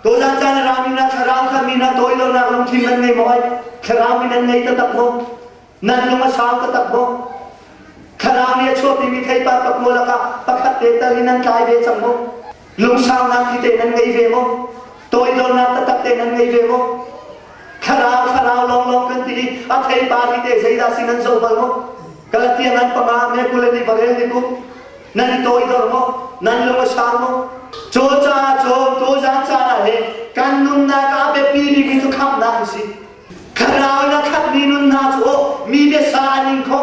Tuzan caan rami na thlarau kha mi na toidornak lungthin nan ngei maw ai? Thlarau mi nan ngei taktak maw? Nan lung a sau taktak maw? Thlarau nih a chuahpimi theipar pakua lakah pakhat te tal in nan tlai ve cang maw? Lungsaunak hi te nan ngei ve maw? Toidornak taktak te nan ngei ve maw? Thlarau thlarau lawnglawng kan ti i a theipar hi te zeidah si nan zoh bal maw? Galatia ngan panga me kul ni varel ni ku nan i toidor maw? Nan lung a sau maw? Cu caah cun tuzan caan ah hin kan nunnak ah a biapi bikmi cu khamhnak a si. Thlarau in a khatmi nun hna cu mi biasa an ing kho,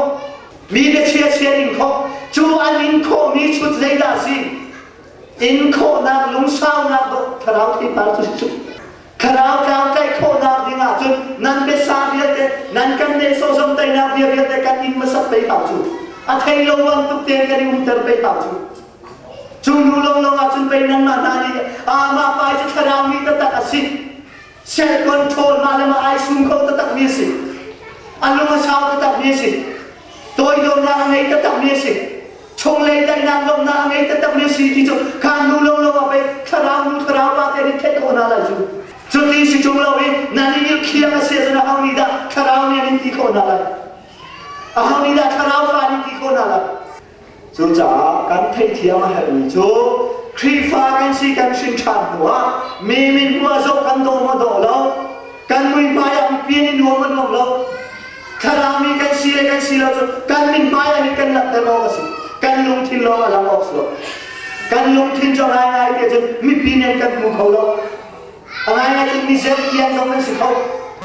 mi biachia chia an ing kho. Cu an in khawhmi chut zeidah a si? In khawhnak lungsaunak dawh thlarau theipar cu si cu. Thlarau tlangtlaih khawhnak ding ahcun nan biasa vialte, nan kan nehsawh zomtainak bia vialte kan in hmasat pei hau cu. A thei lo bantuk tein kan i umter pei hau cu. Cu nu lawnglawng ahcun pei nanmah hna nih amah pai cu thlarau mi taktak a si. Self control mah le mah ai sum kho taktak mi a si. A lung a sau taktak mi a si. Toidornak a ngei taktak mi a si. Chunglei daihnak lawmhnak a ngei taktak mi a si ti cu kha nu lo lo ah pei thlarau nu thlarau pa te nih theih khawh hna lai cu. Cuti si ṭung lo i nan i khiang a si ahcun aho nih dah thlarau nih an in ti khawh hna lai? Aho nih dah thlarau fa nih ti khawh hna lai? Cucaah kan theihthiam a herhmi cu Khrihfa kan si kan hrin ṭhan hnuah mi min hmuh ah zoh kan dawh maw dawh lo, kan muihmai ah mipi an i nuam maw nuam lo, thlarau mi kan si le kan si lo cu kan mithmai ah hin kan langhter awk a si. Kan lungthin lawng a lang awk si lo. Kan lungthin cu a ngaingai ti ahcun mipi nih an kan hmu kho lo. A ngaingai cun mi zertiang zong kan si kho.